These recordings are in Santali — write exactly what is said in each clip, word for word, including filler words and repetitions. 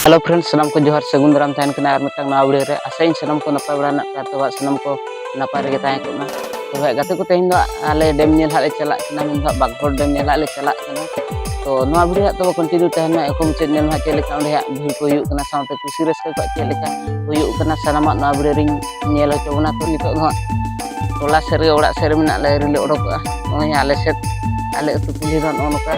Hello friends, ᱥᱟᱱᱟᱢ ᱠᱚ ᱡᱚᱦᱟᱨ, ᱥᱟᱹᱜᱩᱱ ᱫᱟᱨᱟᱢ ᱛᱟᱦᱮᱱ ᱠᱟᱱᱟ ᱟᱨ ᱢᱤᱫᱴᱟᱝ ᱱᱟᱣᱟ video ᱨᱮ᱾ ᱟᱥᱟᱭᱟᱹᱧ ᱥᱟᱱᱟᱢ ᱠᱚ ᱱᱟᱯᱟᱭ ᱵᱟᱲᱟ ᱢᱮᱱᱟᱜ ᱯᱮᱭᱟ, ᱛᱚᱵᱮ ᱥᱟᱱᱟᱢ ᱠᱚ ᱱᱟᱯᱟᱭ ᱨᱮᱜᱮ ᱛᱟᱦᱮᱸ ᱠᱚᱜ ᱢᱟ᱾ ᱛᱚᱵᱮ ᱜᱟᱛᱮ ᱠᱚ, ᱛᱮᱦᱮᱧ ᱫᱚ ᱟᱞᱮ ᱰᱮᱢ ᱧᱮᱞ ᱦᱟᱸᱜ ᱞᱮ ᱪᱟᱞᱟᱜ ᱠᱟᱱᱟ, ᱢᱮᱱ ᱫᱚ ᱦᱟᱸᱜ ᱵᱟᱜᱽᱵᱷᱚᱲ ᱰᱮᱢ ᱧᱮᱞ ᱦᱟᱸᱜ ᱞᱮ ᱪᱟᱞᱟᱜ ᱠᱟᱱᱟ᱾ ᱛᱚ ᱱᱚᱣᱟ video ᱦᱟᱸᱜ ᱛᱚᱵᱮ continue ᱛᱟᱦᱮᱱ ᱢᱟ, ᱮᱠᱫᱚᱢ ᱢᱩᱪᱟᱹᱫ ᱧᱮᱞ ᱢᱟ ᱦᱟᱸᱜ ᱪᱮᱫ ᱞᱮᱠᱟ ᱚᱸᱰᱮ ᱦᱟᱸᱜ ᱵᱷᱤᱲ ᱠᱚ ᱦᱩᱭᱩᱜ ᱠᱟᱱᱟ, ᱥᱟᱶᱛᱮ ᱠᱩᱥᱤ ᱨᱟᱹᱥᱠᱟᱹ ᱠᱚ ᱪᱮᱫ ᱞᱮᱠᱟ ᱦᱩᱭᱩᱜ ᱠᱟᱱᱟ, ᱥᱟᱱᱟᱢᱟᱜ ᱱᱚᱣᱟ video ᱨᱤᱧ ᱧᱮᱞ ᱦᱚᱪᱚ ᱵᱚᱱᱟ᱾ ᱛᱚ ᱱᱤᱛᱚᱜ ᱫᱚ ᱦᱟᱸᱜ ᱴᱚᱞᱟ ᱥᱮᱫ ᱨᱮᱜᱮ, ᱚᱲᱟᱜ ᱥᱮᱫ ᱨᱮ ᱢᱮᱱᱟᱜ ᱞᱮᱭᱟ, ᱟᱹᱣᱨᱤ ᱞᱮ ᱚᱰᱚᱠᱚᱜᱼᱟ᱾ ᱱᱚᱜᱼᱚᱭ ᱟᱞᱮ ᱥᱮᱫ, ᱟᱞᱮ ᱟᱹᱛᱩ ᱠᱩᱞᱦᱤ ᱫᱚ ᱱᱚᱜᱼᱚ ᱱᱚᱝᱠᱟ,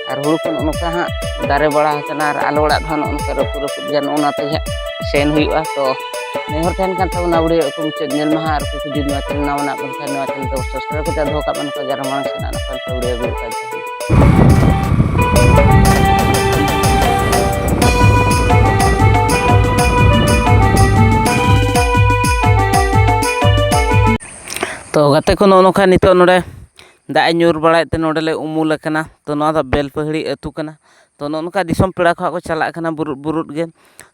ᱟᱨ ᱦᱩᱲᱩ ᱠᱚ ᱱᱚᱜᱼᱚ ᱱᱚᱝᱠᱟ ᱦᱟᱸᱜ ᱫᱟᱨᱮ ᱵᱟᱲᱟ ᱟᱠᱟᱱᱟ, ᱟᱨ ᱟᱞᱮ ᱚᱲᱟᱜ ᱫᱚ ᱦᱟᱸᱜ ᱱᱚᱜᱼᱚ ᱱᱚᱝᱠᱟ ᱨᱟᱹᱯᱩᱫ ᱨᱟᱹᱯᱩᱫ ᱜᱮᱭᱟ, ᱱᱚᱜᱼᱚ ᱱᱚᱣᱟ ᱛᱮᱜᱮ ᱦᱟᱸᱜ ᱥᱮᱱ ᱦᱩᱭᱩᱜᱼᱟ᱾ ᱛᱚ ᱱᱮᱦᱚᱨ ᱛᱟᱦᱮᱱ ᱠᱟᱱ ᱛᱟᱵᱚᱱᱟ video ᱠᱚ ᱢᱩᱪᱟᱹᱫ ᱧᱮᱞ ᱢᱟ ᱦᱟᱸᱜ, ᱟᱨ ᱚᱠᱚᱭ ᱠᱚ ᱡᱩᱫᱤ ᱱᱚᱣᱟ channel ᱱᱟᱣᱟ ᱢᱮᱱᱟᱜ ᱵᱚᱱ ᱠᱷᱟᱱ, ᱱᱚᱣᱟ channel ᱫᱚ subscribe ᱠᱟᱛᱮ ᱫᱚᱦᱚ ᱠᱟᱜ ᱵᱚᱱ, ᱱᱚᱝᱠᱟ ᱜᱮ ᱟᱨ ᱢᱟᱲᱟᱝ ᱥᱮᱱᱟᱜ ᱱᱟᱯᱟᱭ ᱱᱟᱯᱟᱭ video ᱟᱹᱜᱩ ᱠᱟᱜ ᱛᱟᱵᱚᱱ᱾ ᱛᱚ ᱜᱟᱛᱮ ᱠᱚ, ᱱᱚᱜᱼᱚ ᱱᱚᱝᱠᱟ ᱱᱤᱛᱚᱜ ᱱᱚᱰᱮ ᱫᱟᱜ ᱮ ᱧᱩᱨ ᱵᱟᱲᱟᱭᱮᱫ ᱛᱮ ᱱᱚᱰᱮ ᱞᱮ ᱩᱢᱩᱞ ᱟᱠᱟᱱᱟ᱾ ᱛᱚ ᱱᱚᱣᱟ ᱫᱚ ᱵᱮᱞᱯᱟᱹᱦᱲᱤ ᱟᱹᱛᱩ ᱠᱟᱱᱟ᱾ ᱛᱚ ᱱᱚᱜᱼᱚ ᱱᱚᱝᱠᱟ ᱫᱤᱥᱚᱢ ᱯᱮᱲᱟ ᱠᱚ ᱦᱟᱸᱜ ᱠᱚ ᱪᱟᱞᱟᱜ ᱠᱟᱱᱟ ᱵᱩᱨᱩᱫ ᱵᱩᱨᱩᱫ ᱜᱮ᱾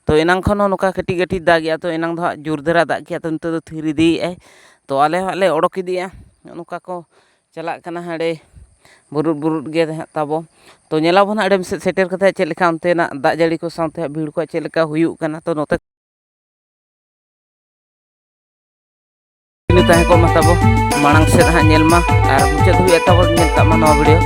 ᱛᱚ ᱮᱱᱟᱝ ᱠᱷᱚᱱ ᱦᱚᱸ ᱱᱚᱝᱠᱟ ᱠᱟᱹᱴᱤᱡ ᱠᱟᱹᱴᱤᱡ ᱫᱟᱜ ᱮᱜᱼᱟ, ᱛᱚ ᱮᱱᱟᱝ ᱫᱚ ᱦᱟᱸᱜ ᱡᱳᱨ ᱫᱷᱟᱨᱟ ᱫᱟᱜ ᱠᱮᱜᱼᱟ, ᱛᱚ ᱱᱤᱛᱚᱜ ᱫᱚ ᱛᱷᱤᱨ ᱤᱫᱤᱭᱮᱜᱼᱟᱭ᱾ ᱛᱚ ᱟᱞᱮ ᱦᱚᱸ ᱦᱟᱸᱜ ᱞᱮ ᱚᱰᱚᱠ ᱤᱫᱤᱜᱼᱟ, ᱱᱚᱜᱼᱚ ᱱᱚᱝᱠᱟ ᱠᱚ ᱪᱟᱞᱟᱜ ᱠᱟᱱᱟ ᱦᱟᱸᱰᱮ ᱵᱩᱨᱩᱫ ᱵᱩᱨᱩᱫ ᱜᱮ ᱦᱟᱸᱜ ᱛᱟᱵᱚ᱾ ᱛᱚ ᱧᱮᱞᱟᱵᱚᱱ ᱦᱟᱸᱜ ᱰᱮᱢ ᱥᱮᱫ ᱥᱮᱴᱮᱨ ᱠᱟᱛᱮ ᱪᱮᱫ ᱞᱮᱠᱟ ᱚᱱᱛᱮᱱᱟᱜ ᱫᱟᱜ ᱡᱟᱹᱲᱤ ᱠᱚ ᱥᱟᱶᱛᱮ ᱦᱟᱸᱜ ᱵᱷᱤᱲ ᱠᱚ ᱪᱮᱫ ᱞᱮᱠᱟ ᱦᱩᱭᱩᱜ ᱠᱟᱱᱟ᱾ ᱛᱚ ᱱᱚᱛᱮ ᱛᱟᱦᱮᱸ ᱠᱚᱜ ᱢᱟ ᱛᱟᱵᱚ, ᱢᱟᱲᱟᱝ ᱥᱮᱫ ᱦᱟᱸᱜ ᱧᱮᱞ ᱢᱟ ᱟᱨ ᱢᱩᱪᱟᱹᱫ ᱫᱷᱟᱹᱵᱤᱡ ᱛᱟᱵᱚ ᱧᱮᱞ ᱠᱟᱜ ᱢᱟ ᱱᱚᱣᱟ video᱾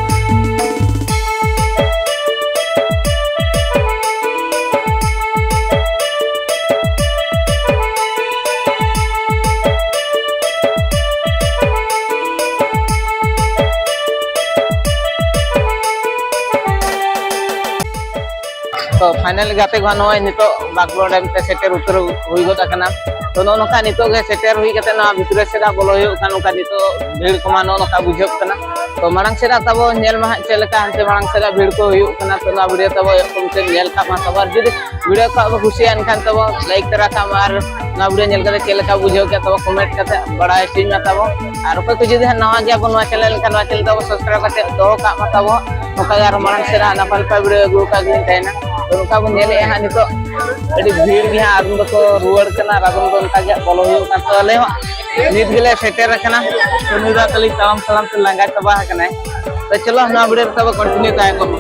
ᱛᱚ finally ᱜᱟᱛᱮ ᱠᱚ, ᱱᱚᱜᱼᱚᱭ ᱱᱤᱛᱚᱜ ᱵᱟᱜᱽᱵᱚᱲ ᱰᱮᱢ ᱛᱮ ᱥᱮᱴᱮᱨ ᱩᱛᱟᱹᱨ ᱦᱩᱭ ᱜᱚᱫ ᱟᱠᱟᱱᱟ᱾ ᱛᱚ ᱱᱚᱜᱼᱚ ᱱᱚᱝᱠᱟ ᱱᱤᱛᱚᱜ ᱜᱮ ᱥᱮᱴᱮᱨ ᱦᱩᱭ ᱠᱟᱛᱮ ᱱᱚᱣᱟ ᱵᱷᱤᱛᱨᱤ ᱥᱮᱫ ᱵᱚᱞᱚ ᱦᱩᱭᱩᱜ ᱠᱟᱱᱟ, ᱱᱚᱝᱠᱟ ᱱᱤᱛᱚᱜ ᱵᱷᱤᱲ ᱠᱚᱢᱟ ᱱᱚᱜᱼᱚ ᱱᱚᱝᱠᱟ ᱵᱩᱡᱷᱟᱹᱜ ᱠᱟᱱᱟ᱾ ᱛᱚ ᱢᱟᱲᱟᱝ ᱥᱮᱫ ᱛᱟᱵᱚ ᱧᱮᱞ ᱢᱟ ᱦᱟᱸᱜ ᱪᱮᱫ ᱞᱮᱠᱟ ᱦᱟᱱᱛᱮ ᱢᱟᱲᱟᱝ ᱥᱮᱫ ᱵᱷᱤᱲ ᱠᱚ ᱦᱩᱭᱩᱜ ᱠᱟᱱᱟ᱾ ᱛᱚ ᱱᱚᱣᱟ video ᱛᱟᱵᱚ ᱮᱦᱚᱵ ᱠᱷᱚᱱ ᱢᱩᱪᱟᱹᱫ ᱧᱮᱞ ᱠᱟᱜ ᱢᱟ ᱛᱟᱵᱚ, ᱟᱨ ᱡᱩᱫᱤ video ᱠᱚ ᱟᱵᱚ ᱠᱩᱥᱤᱭᱟᱜ ᱮᱱᱠᱷᱟᱱ ᱛᱟᱵᱚ like ᱛᱚᱨᱟ ᱠᱟᱜ ᱢᱟ, ᱟᱨ ᱱᱚᱣᱟ video ᱧᱮᱞ ᱠᱟᱛᱮ ᱪᱮᱫ ᱞᱮᱠᱟ ᱵᱩᱡᱷᱟᱹᱣ ᱠᱮᱫ ᱛᱟᱵᱚ comment ᱠᱟᱛᱮ ᱵᱟᱲᱟᱭ ᱦᱚᱪᱚᱧ ᱢᱟ ᱛᱟᱵᱚ᱾ ᱟᱨ ᱚᱠᱚᱭ ᱠᱚ ᱡᱩᱫᱤ ᱦᱟᱸᱜ ᱱᱟᱣᱟ ᱜᱮᱭᱟ ᱵᱚᱱ ᱱᱚᱣᱟ channel ᱮᱱᱠᱷᱟᱱ, ᱱᱚᱣᱟ channel ᱫᱚ ᱟᱵᱚ subscribe ᱠᱟᱛᱮ ᱫᱚᱦᱚ ᱠᱟᱜ ᱢᱟ ᱛᱟᱵᱚ᱾ ᱱᱚᱝᱠᱟ ᱜᱮ ᱟᱨᱚ ᱢᱟᱲᱟᱝ ᱥᱮᱫ ᱦᱟᱸᱜ ᱱᱟᱯᱟᱭ ᱱᱟᱯᱟᱭ video ᱟᱹᱜᱩ ᱠᱟᱜ ᱜᱮᱞᱤᱧ ᱛᱟᱦᱮᱱᱟ᱾ ᱛᱚ ᱱᱚᱝᱠᱟ ᱵᱚᱱ ᱧᱮᱞᱮᱫᱼᱟ ᱦᱟᱸᱜ ᱱᱤᱛᱚᱜ ᱟᱹᱰᱤ ᱵᱷᱤᱲ ᱜᱮ ᱦᱟᱸᱜ, ᱟᱫᱚᱢ ᱫᱚᱠᱚ ᱨᱩᱣᱟᱹᱲ ᱠᱟᱱᱟ ᱟᱨ ᱟᱫᱚᱢ ᱫᱚ ᱚᱱᱠᱟ ᱜᱮ ᱦᱟᱸᱜ ᱵᱚᱞᱚ ᱦᱩᱭᱩᱜ ᱠᱟᱱᱟ᱾ ᱛᱚ ᱟᱞᱮ ᱦᱚᱸ ᱱᱤᱛ ᱜᱮᱞᱮ ᱥᱮᱴᱮᱨ ᱟᱠᱟᱱᱟ᱾ ᱛᱚ ᱱᱩᱭ ᱫᱚ ᱠᱷᱟᱹᱞᱤ ᱛᱟᱲᱟᱢ ᱛᱟᱲᱟᱢ ᱛᱮ ᱞᱟᱸᱜᱟ ᱪᱟᱵᱟ ᱟᱠᱟᱱᱟᱭ᱾ ᱛᱚ ᱪᱚᱞᱚ ᱱᱚᱣᱟ video ᱨᱮ ᱛᱟᱵᱚ continue ᱛᱟᱦᱮᱸ ᱠᱚᱜ ᱢᱟ᱾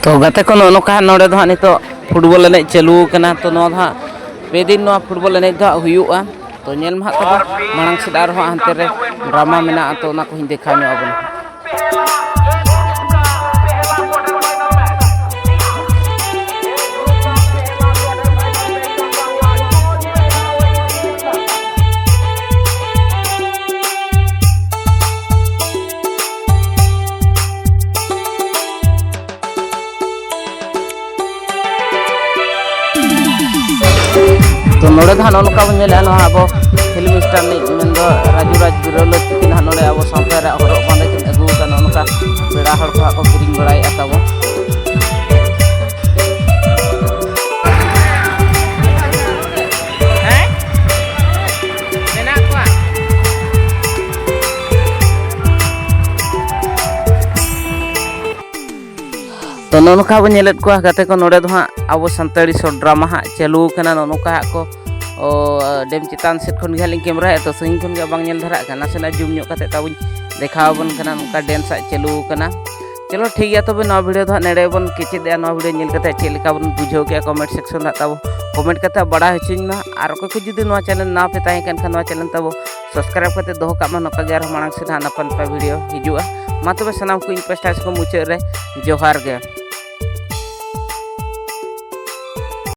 ᱛᱚ ᱜᱟᱛᱮ ᱠᱚ, ᱱᱚᱜᱼᱚ ᱱᱚᱝᱠᱟ ᱦᱟᱸᱜ ᱱᱚᱰᱮ ᱫᱚ ᱦᱟᱸᱜ ᱱᱤᱛᱚᱜ ᱯᱷᱩᱴᱵᱚᱞ ᱮᱱᱮᱡ ᱪᱟᱹᱞᱩ ᱟᱠᱟᱱᱟ᱾ ᱛᱚ ᱱᱚᱣᱟ ᱫᱚ ᱦᱟᱸᱜ ᱯᱮ ᱫᱤᱱ ᱱᱚᱣᱟ ᱯᱷᱩᱴᱵᱚᱞ ᱮᱱᱮᱡ ᱫᱚ ᱦᱟᱸᱜ ᱦᱩᱭᱩᱜᱼᱟ᱾ ᱛᱚ ᱧᱮᱞ ᱢᱟ ᱦᱟᱸᱜ ᱛᱟᱵᱚ ᱢᱟᱲᱟᱝ ᱥᱮᱫ ᱟᱨᱦᱚᱸ ᱦᱟᱱᱛᱮ ᱨᱮ ᱰᱨᱟᱢᱟ ᱢᱮᱱᱟᱜᱼᱟ, ᱛᱚ ᱚᱱᱟ ᱠᱚᱦᱚᱸᱧ ᱫᱮᱠᱷᱟᱣ ᱧᱚᱜ ᱟᱵᱚᱱᱟ ᱦᱟᱸᱜ᱾ ᱛᱚ ᱱᱚᱰᱮ ᱫᱚ ᱦᱟᱸᱜ ᱱᱚᱜᱼᱚ ᱱᱚᱝᱠᱟ ᱵᱚᱱ ᱧᱮᱞᱮᱫᱼᱟ, ᱱᱚᱣᱟ ᱟᱵᱚ ᱯᱷᱤᱞᱢ ᱥᱴᱟᱨ ᱨᱤᱱᱤᱡ ᱢᱮᱱᱫᱚ ᱨᱟᱡᱩ ᱨᱟᱡᱽ ᱵᱤᱨᱟᱹᱞᱟᱹ ᱛᱤᱠᱤᱱ ᱦᱟᱸᱜ ᱱᱚᱰᱮ ᱟᱵᱚ ᱥᱟᱶᱛᱟ ᱨᱮᱭᱟᱜ ᱦᱚᱨᱚᱜ ᱵᱟᱸᱫᱮ ᱠᱤᱱ ᱟᱹᱜᱩ ᱟᱠᱟᱫ, ᱱᱚᱜᱼᱚ ᱱᱚᱝᱠᱟ ᱯᱮᱲᱟ ᱦᱚᱲ ᱠᱚ ᱦᱟᱸᱜ ᱠᱚ ᱠᱤᱨᱤᱧ ᱵᱟᱲᱟᱭᱮᱫᱼᱟ ᱛᱟᱵᱚ᱾ ᱢᱮᱱᱟᱜ ᱠᱚᱣᱟ᱾ ᱛᱚ ᱱᱚᱜᱼᱚ ᱱᱚᱝᱠᱟ ᱵᱚᱱ ᱧᱮᱞᱮᱫ ᱠᱚᱣᱟ ᱜᱟᱛᱮ ᱠᱚ, ᱱᱚᱰᱮ ᱫᱚ ᱦᱟᱸᱜ ᱟᱵᱚ ᱥᱟᱱᱛᱟᱲᱤ ᱥᱚᱨᱴ ᱰᱨᱟᱢᱟ ᱦᱟᱸᱜ ᱪᱟᱹᱞᱩ ᱟᱠᱟᱱᱟ᱾ ᱱᱚᱜᱼᱚ ᱱᱚᱝᱠᱟ ᱦᱟᱸᱜ ᱠᱚ, ᱚ, ᱰᱮᱢ ᱪᱮᱛᱟᱱ ᱥᱮᱫ ᱠᱷᱚᱱ ᱜᱮ ᱦᱟᱸᱜ ᱞᱤᱧ ᱠᱮᱢᱮᱨᱟᱭᱮᱫᱼᱟ, ᱛᱚ ᱥᱟᱺᱜᱤᱧ ᱠᱷᱚᱱ ᱜᱮ ᱵᱟᱝ ᱧᱮᱞ ᱫᱷᱟᱨᱟᱜ ᱠᱟᱱᱟ, ᱱᱟᱥᱮᱱᱟᱜ ᱡᱩᱢ ᱧᱚᱜ ᱠᱟᱛᱮ ᱛᱟᱵᱚᱧ ᱫᱮᱠᱷᱟᱣ ᱟᱵᱚᱱ ᱠᱟᱱᱟ᱾ ᱱᱚᱝᱠᱟ ᱰᱮᱱᱥ ᱦᱟᱸᱜ ᱪᱟᱹᱞᱩ ᱟᱠᱟᱱᱟ᱾ ᱪᱚᱞᱚ ᱴᱷᱤᱠ ᱜᱮᱭᱟ, ᱛᱚᱵᱮ ᱱᱚᱣᱟ ᱵᱷᱤᱰᱤᱭᱳ ᱫᱚ ᱦᱟᱸᱜ ᱱᱮᱰᱮ ᱵᱚᱱ ᱠᱮᱪᱮᱫᱮᱜᱼᱟ᱾ ᱱᱚᱣᱟ ᱵᱷᱤᱰᱤᱭᱳ ᱧᱮᱞ ᱠᱟᱛᱮ ᱪᱮᱫ ᱞᱮᱠᱟ ᱵᱚᱱ ᱵᱩᱡᱷᱟᱹᱣ ᱠᱮᱜᱼᱟ, ᱠᱚᱢᱮᱱᱴ ᱥᱮᱠᱥᱚᱱ ᱨᱮ ᱦᱟᱸᱜ ᱛᱟᱵᱚ ᱠᱚᱢᱮᱱᱴ ᱠᱟᱛᱮ ᱵᱟᱲᱟᱭ ᱦᱚᱪᱚᱧ ᱢᱟ᱾ ᱟᱨ ᱚᱠᱚᱭ ᱠᱚ ᱡᱩᱫᱤ ᱱᱚᱣᱟ ᱪᱮᱱᱮᱞ ᱱᱟᱣᱟ ᱯᱮ ᱛᱟᱦᱮᱸ ᱠᱟᱱ ᱠᱷᱟᱱ, ᱱᱚᱣᱟ ᱪᱮᱱᱮᱞ ᱛᱟᱵᱚ ᱥᱟᱵᱥᱠᱨᱟᱭᱤᱵ ᱠᱟᱛᱮ ᱫᱚᱦᱚ ᱠᱟᱜ ᱢᱟ, ᱱᱚᱝᱠᱟ ᱜᱮ ᱟᱨᱦᱚᱸ ᱢᱟᱲᱟᱝ ᱥᱮᱫ ᱦᱟᱸᱜ ᱱᱟᱯᱟᱭ ᱱᱟᱯᱟᱭ ᱵᱷᱤᱰᱤᱭᱳ ᱦᱤᱡᱩᱜᱼᱟ᱾ ᱢᱟ ᱛᱚᱵᱮ ᱥᱟᱱᱟᱢ ᱠᱚ ᱤᱧ ᱯᱟᱥᱴᱟ ᱥᱮᱫ ᱠᱷᱚᱱ ᱢᱩᱪᱟᱹᱫ ᱨᱮ ᱡᱚᱦᱟᱨ ᱜᱮ᱾